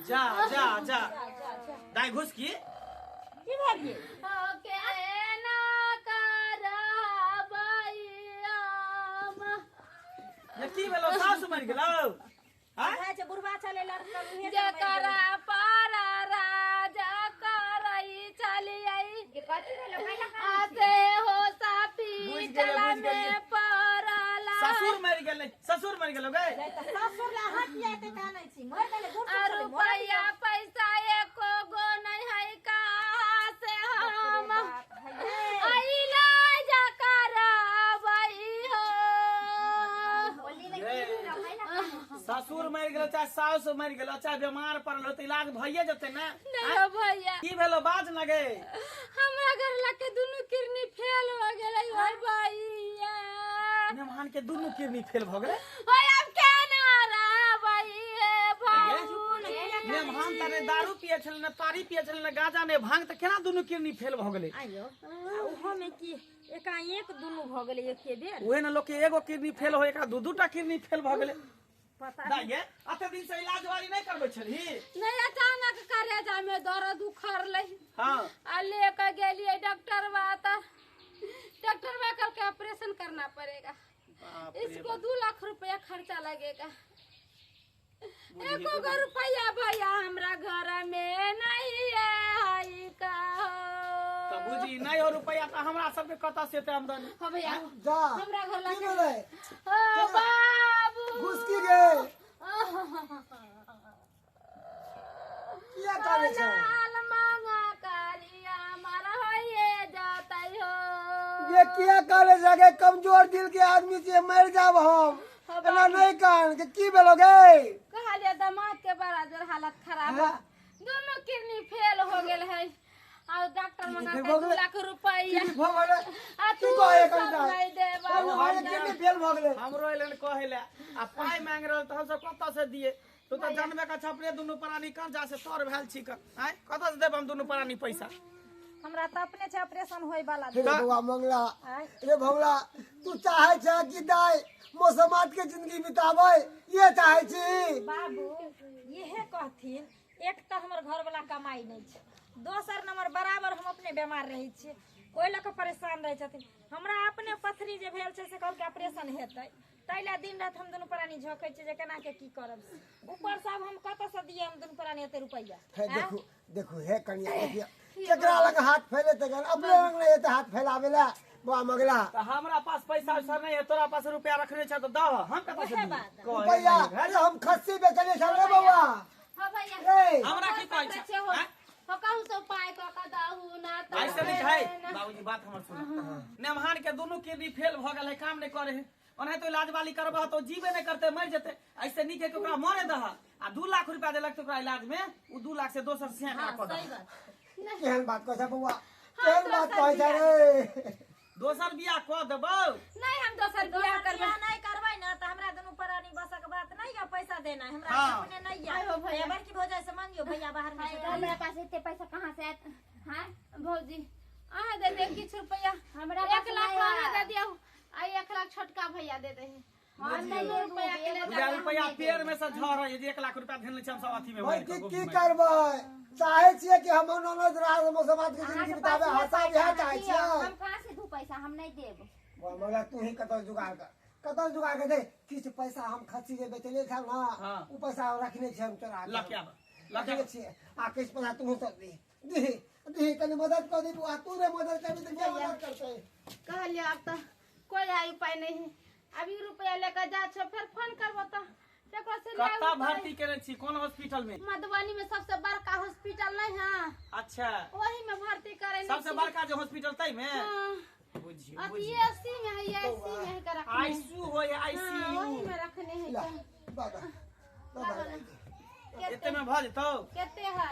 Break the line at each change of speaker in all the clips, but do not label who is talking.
जा जा जा दाई घुस की
की भऽ गेल
के ना करबै हम।
ये की भेलो सासु मरि गेलौ आँय?
बुझाइ छै बुढ़बा छलै लड़कल उहे से मरि
जकरा पर राजा करै छलियै
के कथी भेलो कैला
आ से हो सापी
बुझि गेलियै,
टला
बुझि गेलियै।
में पड़ला
ससुर मरि गेलै ससुर मरि गेलौ गै
गेलै। तऽ ससुर ला अहाँ किया एते कानै छी मरि गेलै बूढ़
आ
सूढ़ छलै मरऽ
रुपैया पैसा एको गो नहीं है कहाँ से हम अइला जा करबै हो
बोली ने की भेलो कैला
ससुर मरि गेलो चाहे साउस मरि गेलो चाहे बीमार पड़ल हो तऽ इलाज भइए जेतै ने
नहीं हो भैया
की भेलो बाज न गे
हमरा घर लके दुनू किडनी फेल हो गेलै हो भैया
मेहमान के दुनू किडनी फेल भऽ गेलै
ओए अब केना रहबै हे भौजी
मेहमान तऽ ने दारू पिए छलै ने तारी पिए छलै ने गांजा ने भांग तऽ केना दुनू किडनी फेल भऽ गेलै
आइयो आ ओहोमे की एकाएक दुनू भऽ गेलै एके बेर
उहे ने लोक के एगो किडनी फेल होय एकरा दू दू टा किडनी फेल भऽ गेलै
पता
दाइ गे अते दिन से इलाज वाली नहीं करबै छलही
नहीं अचानक करेजा में दर्द उखड़लै
हाँ
आ लेके गेलियै डॉक्टर बा तऽ डॉक्टर बा कहलकै ऑपरेशन करना पड़ेगा
बाप रे
इसको 2 लाख रुपया खर्चा लगेगा एको गो रुपया भैया हमरा घर में नहीं है का
तऽ बुझी नहीं हो रुपया तऽ हमरा सबके कतऽ से एते आमदनी
हो भैया
जा
हमरा घर
की
लगे
भेलै
ओ बाबू
घुसकी गे किया कानै छै
लाल मांगा कालिया मर होइए जतै हो
ये किया कानै छै गे कमजोर दिल के आदमी छियै मरि जाब हम एना नहीं कान के की भेलो गे
कहलिए दामाद के बड़ा जोर हालत खराब है
हाँ।
दोनों किडनी फेल हो गेल है और डॉक्टर मंगा
फेल
के
भऽ
दू
गेलै?
लाख रुपया
की भऽ गेलै
आ
की
तू
कहै
सब
कनिटा
नहीं देबा
अरे किडनी फेल भऽ गेलै
हमरो एलन कहै लए आ पाइ मांगि रहल तऽ हमसब कतऽ से दिए तू तऽ जानबे का अपने दुनू प्राणी कर्जा से तर भेल छी क आँय कतऽ से देब हम दुनू प्राणी पैसा
हमरा तऽ अपने छै ऑपरेशन होय वाला
रे बौआ मंगला रे भौला तू चाहे छै कि दाइ मौसमात के जिंदगी बिताबै ये चाहे छी
बाबू इहे कहथिन एक तऽ हमर घरवला कमाइ नहि छै दोसर नंबर बराबर हम अपने बेमार रहै छियै ओहि लऽ कऽ परेशान रहै छथिन हमरा अपने पथरी जे भेल छै से कहलकै ऑपरेशन हेतै ताहि लए दिन राति हम दुनू प्राणी झोकै छियै जे केना के की करब ऊपर से आब हम कतऽसँ दियै हम दुनू प्राणी एते रुपैआ
हे देखू देखू हे कनिया देखियौ केकरा लग हाथ फैलेतै गन अपने लग नहि हेतै हाथ फैलाबै लए बौआ मगला
तऽ हमरा पास पैसा उसा नहीं है तोरा पास रुपया रखने छ तऽ दह हम कतऽ से
उहे
दियै?
बात।
कहै
रुपैआ
नहीं,
अरे हम खस्सी बेचने छल रे बौआ
हो भैया
रे
हमरा की कहै
पकड़ै
छ
छै हो
आँय?
हो कहूँ से उपाय कऽ कऽ दहू ना तऽ
ऐसे नहीं है बाबूजी बात हमर सुन नेमहान के दुनू किडनी फेल भऽ गेल है काम नहीं करे है ओनाहितो इलाज वाली करबह तो जीबे नहीं करते मर जेते ऐसे नीक है कि ओकरा मरे दह आ 2 लाख रुपया देलक तऽ ओकरा इलाज में उ 2 लाख से दोसर से कऽ दह
केहन बात कहै छै बौआ केहन बात कहै छै रे
दोसर बियाह कऽ देबौ
नहीं हम दोसर बियाह
दोसर
करबै
बियाह नहि करबै ने तऽ हमरा दुनू प्राणी बसक बात नहि यऽ पैसा देना हमरा
हाँ।
अपने नहि
आइ हो
यऽ
भैया।
बड़की भौजाइ से मांगियो भैया बाहर मे छै
हमरा पास एते पैसा कहाँ से आयत हाँ
भौजी अहाँ दे दे किछु रुपया
हमरा
एक
पास
लाख
नहि
अहाँ
है।
दे दियौ आ 1 लाख छोटका भैया दे दे
हम नहीं देबू,
रुपया के
एगो
ले
बुझा
हम
रुपया
नहीं
पेड़
देबू।
में से झड़ है जे 1 लाख रुपया धेने छै हम सब अथी में
भाई
मारि
की
कऽ
की
गोभी में।
करबै चाहे छियै कि हम ननद राज मौसमात के जिंदगी
अहाँके
बिताबै
पास
हँसा
पैसा
इएह
अहाँ
चाहे
दिअ,
छियै
हम कहाँ से दू पैसा हम नहीं देब
बौआ मगला तू ही कतौ जुगाड़ कर कतौ जुगाड़ कर दे किछु पैसा हम खस्सी जे बेचले छल ना
हाँ।
ओ पैसा हम रखने छियै हम चोरा के
लऽ के आब लऽ के
रखने
आब।
छियै आ किछु पैसा तू सब दी दी दी कनि मदद कर दी बौआ तू रे मदद करबी तऽ के मदद करतै
कहलिए अब तऽ कोई आय उपाय नहीं है अभी रुपया लेकर जा छो फिर फोन करबो तऽ केकरो से ले
कतऽ भर्ती केने छी कोन हॉस्पिटल में
मधुबनी में सबसे बड़का हॉस्पिटल नहीं है
अच्छा
वही में भर्ती करे
सबसे बड़का जे हॉस्पिटल तै में
हाँ
बुझियौ
अथी
बुझियौ
एसी में है एसी में है के रखने है।
आईसीयू होय
हाँ, वही
आईसीयू
में रखने है
ला
के।
दादा दादा
एते में भऽ जेतौ
केते है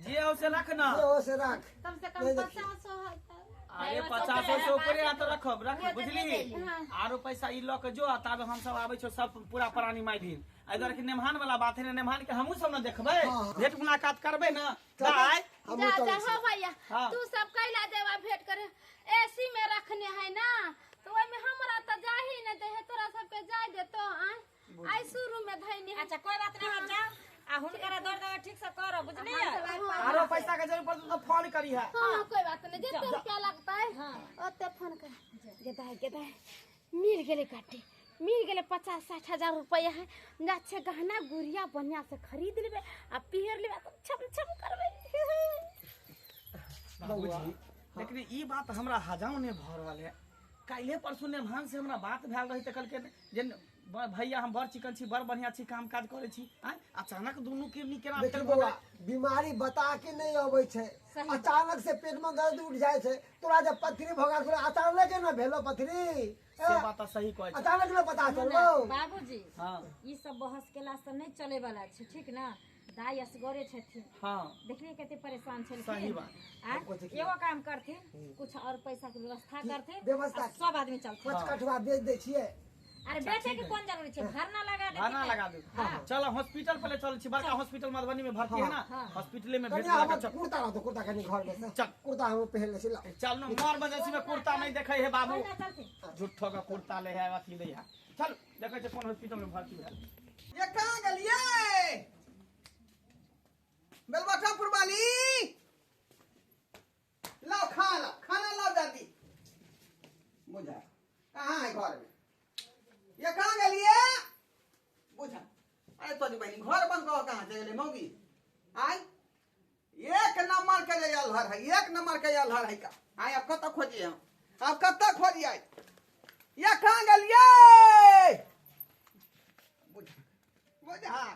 जे हो से रख ना
जे हो से राख
कम से कम
नहीं देखिए।
50 है तऽ।
अरे 50 से ऊपरे आ तऽ रखब रख बुझली
हाँ।
आरो पैसा ई लऽ के जो आ ताबे हम सब आबै छौ सब पूरा प्राणी माय दिन एहि दुआरे कि नेमहान वाला बात है ने नेमहान के हमहूँ सब ने देखबै भेंट मुलाकात करबै ने दाय
हमहूँ
जा
चलै
जा
छी
हो भैया
हाँ।
तू सब कैला देवा भेंट करे एसी में रखने है ना तो ओहिमे हमरा तऽ जाही नहीं दे है तोरा सबके जाय देतो आय आई शुरू में धैनी है
अच्छा कोई बात नहीं हम जाओ आ हुनकरा दर दवा ठीक से करब, बुझलियै?
आरो पैसा के जरूरत पड़तौ तो फोन करी है।
हाँ कोई बात नहीं, जितने रुपया लगता है ओते फोन कर। गेदाय गेदाय मिल गेले काटे, मिल गेले 50-60 हजार रुपया है। अच्छे गहना गुड़िया बढ़िया से खरीद लेबे आ पहिर लेबे तो छम छम करबे।
बाबूजी लेकिन ई बात हमरा हजाम ने भऽ रहल है। काल्हे परसू नेभान से हमरा बात भेल रही त कहलकै जे भैया हम बड़ चिकन छी, बड़ बढ़िया छी, काम काज करै छी। अचानक दुनू किडनी केना
देखी बौआ, बीमारी बता के नहीं अबै छै, अचानक से पेट में दर्द उठ जाय छै। तोरा जब पथरी भऽ गेल अचानक ने भेलो पथरी,
से बात सही कहै छै,
अचानक ने पता चललो।
बाबूजी हां ई सब बहस केला से नहीं चले वाला छै, ठीक ना? दाई असगरे छथिन।
हां
देखलिए कते परेशान छलखिन।
सही बात।
एगो काम करथिन, कुछ और पैसा के व्यवस्था करथिन,
व्यवस्था
सब आदमी चलथिन।
5 कठवा बेच दै छियै।
अरे बेचे के कोन जरूरी छै, भरना लगा दे,
भरना लगा दे। चलो हॉस्पिटल पहले चल छी, बड़का हॉस्पिटल मधुबनी में भर्ती है ना, हॉस्पिटले में भेज
दे। कुर्ता रहतो, कुर्ता कनी घर में से
चल,
कुर्ता हम पहन ले छी।
चल न मार बजसी में कुर्ता नहीं देखै है बाबू, झूठो का कुर्ता ले है अथी ले है। चल देखै छै कोन हॉस्पिटल में भर्ती है।
ये कहां गेलियै बेलबठापुर वाली? लाओ खाना, खाना लाओ दादी। बुझा कहाँ है घर में? ये कहाँ गेलिए? बुझा अरे तोरी बहनी घर बंद कहो, कहाँ चल गेलै मौगी? आय एक नंबर के जे अलहर है, एक नंबर के अलहर है का। आय अब कतऽ खोजिए हम, अब कतऽ खोजिए? ये कहाँ गेलिए? बुझा बुझा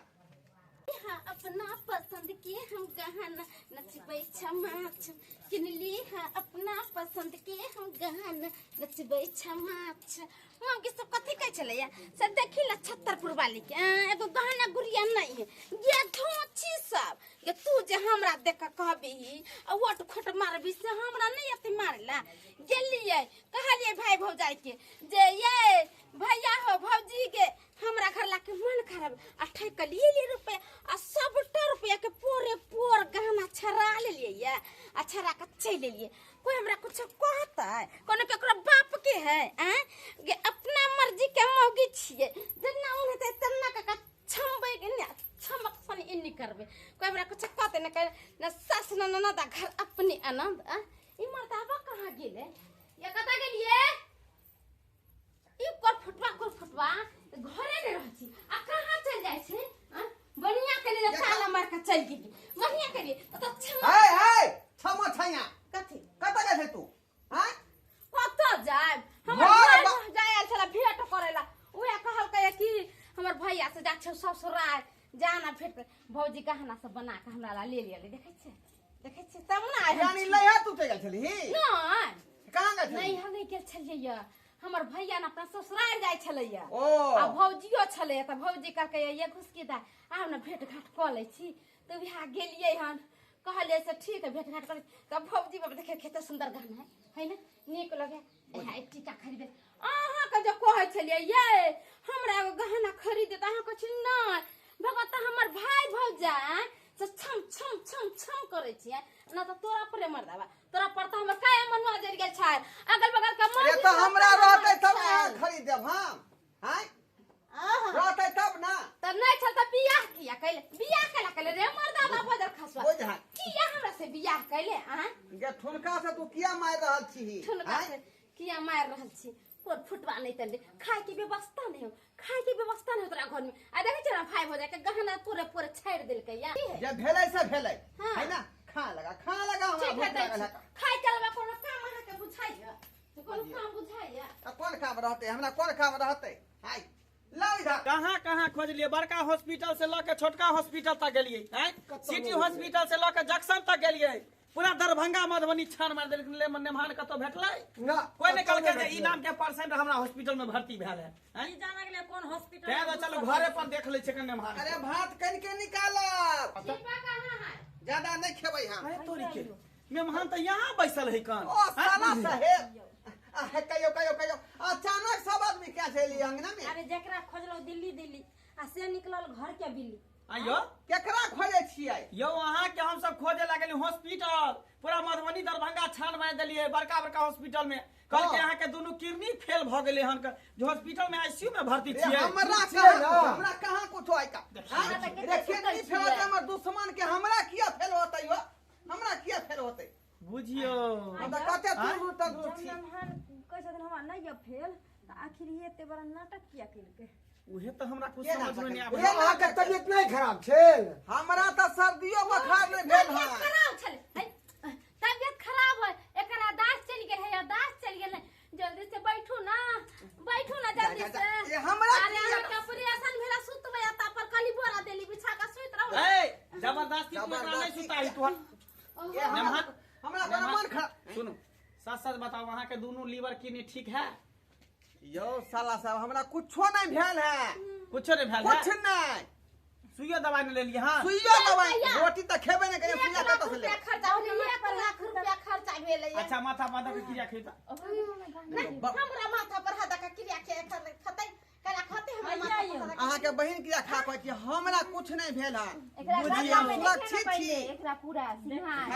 हाँ अपना पसंद के हम गहना नचबै छमा छम किनली। हाँ अपना पसंद के हम गहना नचबै छमा छम। मौगी सब कथी कहै छलैया से देखी ला छत्तरपुर वाली के एगो गहना गुड़िया नहीं है गे धोची सब गे। तू जे हमरा देख के कहबी आ ओट खोट मारबी से हमरा नहीं अति मारला। गेलियै कहलियै भाई भौजाई के जे ये भैया हो भौजी के हमरा घर ला के मन खराब आ ठेक लिए रुपया आ सबटा रुपया के पोरे पोर गहना छरा लेलियै आ छरा के चलि एलियै। कोई हमरा कुछ कहतै? कोनो केकरो बाप के है गे? अपना मर्जी के मौगी छियै, जेना मन हेतै तेना कऽ छमबै के ने छमक सन एन्नी करबै। कोई हमरा कुछ कहतै ने कहे न सास न ननद घर अपने आनंद। ई मर्दाबा कहाँ गेलै? ये कतऽ गेलियै? ई कोर फुटवा कोर फुटवा घरे ने रहै छी आ कहाँ चलि जाइ छै? बढ़िया के लिए ताला मार के चलि गेली, बढ़िया के लिए त छमा
हे हे छमा छैया
कथी
कतऽ जाइ छै तू? हां
कतऽ जायब? हमर भाई जाय आयल छला भेंट करेला, उहे कहलकै कि हमर भैया से जा छौ ससुराल जाना भेंट कर। भौजी गहना सब बना के हमरा ला ले लियलै। देखै छियै देखै छियै तब ना आइ
यानी लइहा तू चलि गेल छलही?
नहि
कहाँ गेल छलही?
नहीं हम नहीं गेल छलियै, हमर भैया ने अपना ससुराल जाइ छलैया
ओ
आ भौजियो छलै तऽ भौजी कहलकै ये घुसकी दाइ आब ने भेंट घाट कऽ लै छी। तऽ वएह गेलियै हन, कहलियै से ठीक है भेंट घाट करै। तब भौजी बाबा देखे कते सुन्दर गहना है, है ने नीक लगे, इएह एक टीका खरीदे। अहाँके जे कहै छलियै ये हमरा एगो गहना खरीद तऽ अहाँ कहै छी नहि भगवत हमर भाई भौजाइ से छम छम छम छम करै छियै ना तऽ तोरा पर मर्दाबा, तोरा पर तऽ हमर काय मनुआ जरि गेल छै अगल बगल के
अरे
मौगी
तऽ
सब
हमरा
तऽ
रहतै तब ने
छै।
अहाँ खरीद देब हम। आँय
अहाँ
रहतै तब ना।
तऽ नहि छल तऽ बियाह किया कैले? बियाह कैला कैले रे मर्दाबा बजर खसुआ?
बुझा
किया हमरा से बियाह कैले? आँय
गे ठुनका से तू किया मारि रहल छीही?
ठुनका
आँय
से किया मारि रहल छी? कोन फुटवा नहीं तले, खाय के व्यवस्था नहीं हो, खाय के व्यवस्था नहीं हो तोरा घर में। आ देखै छियै ना भाई भौजाई के गहना पूरे पूरे छाड़ि देलकै या।
जे भेलै से भेलै
हाँ।
है ना? खा लगा खा लगा हमरा
ठीक है
भूख
दै
लागल
छी।
है।
खाय के अलावा कोनो काम अहाँके बुझाइया? कोनो काम बुझाइया?
आ कोन काम रहतै हमरा? कोन काम रहतै? हाय लाउ इधर।
कहाँ कहाँ खोजलियै, बड़का हॉस्पिटल से लऽ के छोटका हॉस्पिटल तक गेलियै, सिटी हॉस्पिटल से लऽ के जंक्शन तक गेलियै, पूरा दरभंगा मधुबनी छान मारि देलखिन। ले नेमान कतौ भेटलै
ना
कोई नहीं कहलकै जे ई नाम के पेशेंट हमरा हॉस्पिटल में भर्ती भेल है।
ई जाने गेलै कोन हॉस्पिटल
तें तो चलू घरे पर देख लै छै नेमान।
अरे भात कनि के निकालब,
दीपा कहाँ है?
ज्यादा नहीं खेबै हम।
अरे तोरी के मेहमान तऽ यहाँ बैसल है कन।
ओ साला साहेब आ कहियो कहियो कहियो अचानक सब आदमी क्या चलि अंगना में?
अरे जेकरा खोजलौ दिल्ली दिल्ली आ से निकलल घर के बिल्ली।
आइयो
केकरा खोजे छियै?
यौ अहाँ के हम सब खोजे लागली हॉस्पिटल, पूरा मधुबनी दरभंगा छान मारि देलियै बड़का बड़का हॉस्पिटल में, कल के अहाँ के दुनू किडनी फेल भ गेले हन जो हॉस्पिटल में आईसीयू में भर्ती छियै।
हमरा कहां, हमरा कहां कुछ आइ का रे किडनी फेल होतै हमर दुश्मन के, हमरा किया फेल होतै हो, हमरा किया फेल होतै
बुझियो।
हम त कते दूर तक छी।
कहै छथिन हमरा नहीं ये फेल, त आखिर ये एते बड़ा नाटक किया केलकै?
उहे त हमरा कुछ समझ में नहीं आबै।
अहाँ के तबियत नहीं खराब छेल?
हमरा त सर्दियो बुखार नहीं भेल है।
खराब छल तबियत खराब है, एकरा दास चल गेल है, दास चल गेल है। जल्दी से बैठू ना, बैठू ना जल्दी से।
ये हमरा
अरे अहाँ के ऑपरेशन भेला सुतबै आ ता पर खाली बोरा देली बिछा के सुत रहू।
ए जबरदस्ती तू एकरा नहीं सुताही तू।
हमरा कोनो मन खराब।
सुनू सच सच बताओ, अहाँ के दोनों लीवर किडनी ठीक है?
यो साला साहब हमरा कुछो नहीं भेल है। कुछो
नहीं भेल है?
कुछ नहीं।
सुइयो दवाई नहीं लेलिए? हां
सुइयो दवाई, रोटी त खेबे नहीं करे, सुइया कत से ले?
खर्चा हो 1 लाख रुपया खर्चा भेलै।
अच्छा माथा पर के क्रिया खेता?
नहीं हमरा माथा पर हाथ के क्रिया खतै करा खतै हमरा माथा पर।
अहाँ के बहिन क्रिया खा कहै छी, हमरा कुछ नहीं भेल है।
एकरा
सुरक्षित छी,
एकरा पूरा सिंहार।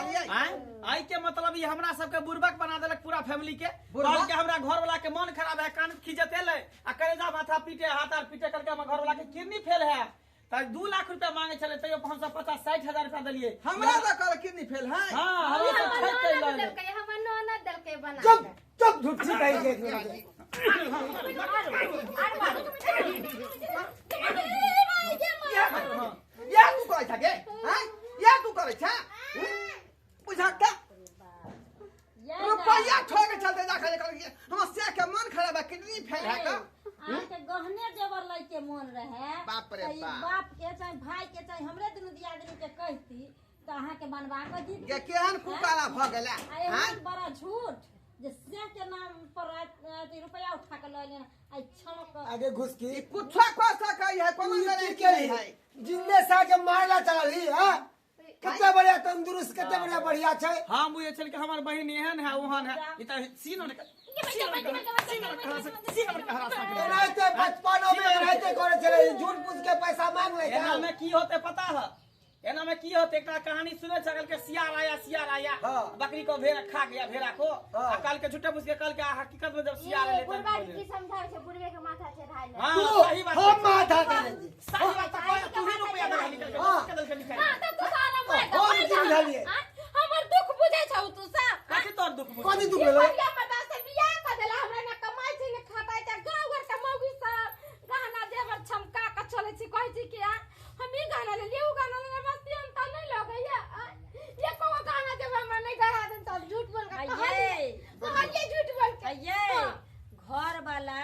आई के मतलब ई हमरा सबके बुर्बक बना देलक पूरा फैमिली के। कहल के हमरा घर वाला के मन खराब है, कान खींचते ले आ कलेजा माथा पीटे हाथ आर पीटे करके हमर घर वाला के किडनी फेल है। त 2 लाख रुपया मांगे छले तैयो 550-60 हजार रुपया देलिए।
हमरा त कहल किडनी फेल है।
हां हमरा त ठक के लऽ
देलकै, हमर ननद देलकै बना।
चुप चुप झूठी कहि के।
या तू करै छ गे? हां या तू करै छ? बुझा के रुपया छोड़ के चलते जा खाली कर हमरा से के मन खराब है, किडनी फेल है का।
अहाँ के गहने जेवर लै के मन रहे,
बाप रे बाप,
बाप के चाहे भाई के चाहे हमरे दुनू दियादनी के कहती त अहाँ के बनवा के दी।
के केहन कुकाला भ गेला?
हां बड़ा झूठ जे से के नाम पर रुपया उठा के ल लेना। आई छमक
आगे घुस की
कुछ कह सकै है, कोनो करे
के है जिंदे सा के मारला चलली। हां कते बढ़िया तंदुरुस्त, कते बढ़िया बढ़िया छै।
हां बुझे छल कि हमर बहिन एहन है ओहन है, ई त सीन ने
एनाहिते बचपनो में एनाहिते करे छलै, झूठ पूछ के पैसा मांग ले।
एना में की होते पता है? एना में की होते, एकटा कहानी सुने छल के सियार आया, सियार आया बकरी को भेड़ा खा गया, भेड़ा को आ कल के झूठे पूछ के कल के हकीकत में जब सियार ले
बुढ़बा की समझावे छै, बुढ़बे के माथा चढ़ाय ले।
हां सही बात,
हम माथा चढ़ाय
सही बात त तू ही रुपया दे निकल के कदल के निकाल।
हां त तू सारा मार
हम की बुझलिए?
हमर दुख बुझै छौ तू सब।
कथि तोर दुख बुझै?
कथि दुख भेलै?
बढ़िया मर्दा से बियाह क देला, हमरा ना कमाई छै ना खाताई छै, गांव घर के मौगी सब गहना जेवर चमका के चलै छी, कहै छी कि हम ई गहना ले लियो, उ गहना ले, मस्ती हम त नहीं लगैया। ये को गहना जेवर हमरा नहीं गहरा देन त झूठ बोल के कहलिए, झूठ बोल के।
ये घर वाला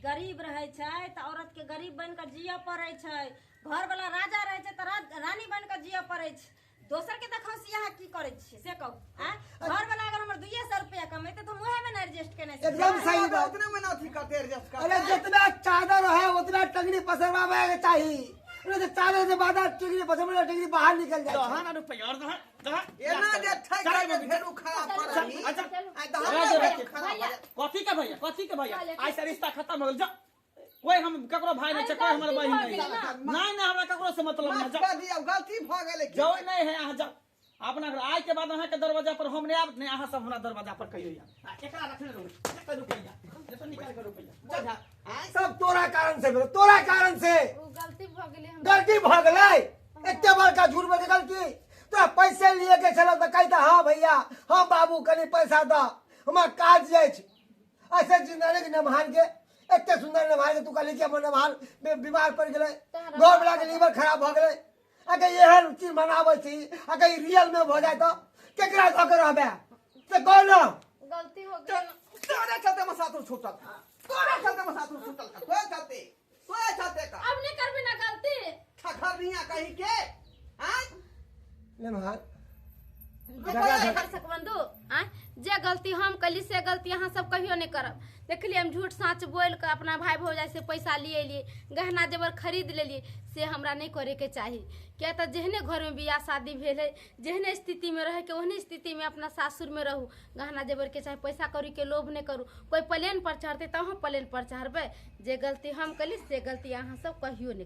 गरीब रहै छै त औरत के गरीब बन के जिय पड़ै छै, घर वाला राजा रहै छै त रानी बन के जिय पड़ै छै। दोसर के देखौ से यहाँ की करै छी से कहू? आ घर वाला अगर हमर 200 रुपया कमेते त हम ओहे में एडजस्ट केने छी।
एकदम सही बात,
उतना में अथी करते एडजस्ट कर।
अरे जितना चादर है उतना टंगड़ी पसरवावे के चाही, अरे तो चादर से बाधा टंगड़ी पसरवा, टंगड़ी बाहर निकल जाए।
दहन ना रुपया और दहन दहन
एना जे ठक के भेड़ू खराब पर।
अच्छा
आ दहन
कथी के भैया, कथी के भैया? आई से रिश्ता खत्म हो गेल। जा कोई हम ककरो भाई नहीं छै, कोई हमर बहिन नहीं। नहीं नहीं हमरा ककरो से मतलब नहीं।
जा दिया गलती भ गेलै,
जाओ नहीं है अहाँ जाओ अपना घर। आइ के बाद अहाँ के दरवाजा पर हम नहीं आब, नहीं अहाँ सब हमरा दरवाजा पर कहियो या एकरा रखने रहू, एकरा रुपैया जत निकाल के रुपैया
जा।
सब तोरा कारण से भेल, तोरा कारण से
उ गलती भ गेलै, हम
गलती भ गेलै। एते बड़का झूठ बोल के गलती तोरा पैसे लिए के छल त कहता हां भैया हां बाबू कनी पैसा द हमरा काज जाइ छै। ऐसे जिंदगी के नमहान के एते सुंदर नमहान के तू कहली कि हमर नमहान बीमार पड़ गेलै, घर वाला के लीवर खराब भ गेलै। अगर एहन चीज मनाबै छी, अगर रियल में भ जाय त केकरा धऽ के रहबै से कह न।
गलती हो गेल,
तोरा चलते हम सासुर छूटल, तोरा चलते हम सासुर छूटल, तोरा चलते, तोरा चलते का
अब नहीं करबे ना गलती।
ठखरनिया कहीं के हां
नमहान
कर सकबंधु आ जे गलती हम कली से गलती अहाँ सब कहियो नहीं करब। देखलिए हम झूठ साँच बोल के अपना भाई भौजाई से पैसा लिए लिए गहना जेवर खरीद लेलिए, से हमरा नहीं करे के चाही। क्या तो जेहने घर में बियाह शादी भेल है, जेहने स्थिति में रहे के ओहने स्थिति में अपना सासुर में रहू। गहना जेवर के चाहे पैसा कौड़ी के लोभ नहीं करू। कोई प्लेन पर चढ़ते तो अहाँ प्लेन पर चढ़बै। जे गलती हम कली से गलती अहाँ सब कहियो नहीं।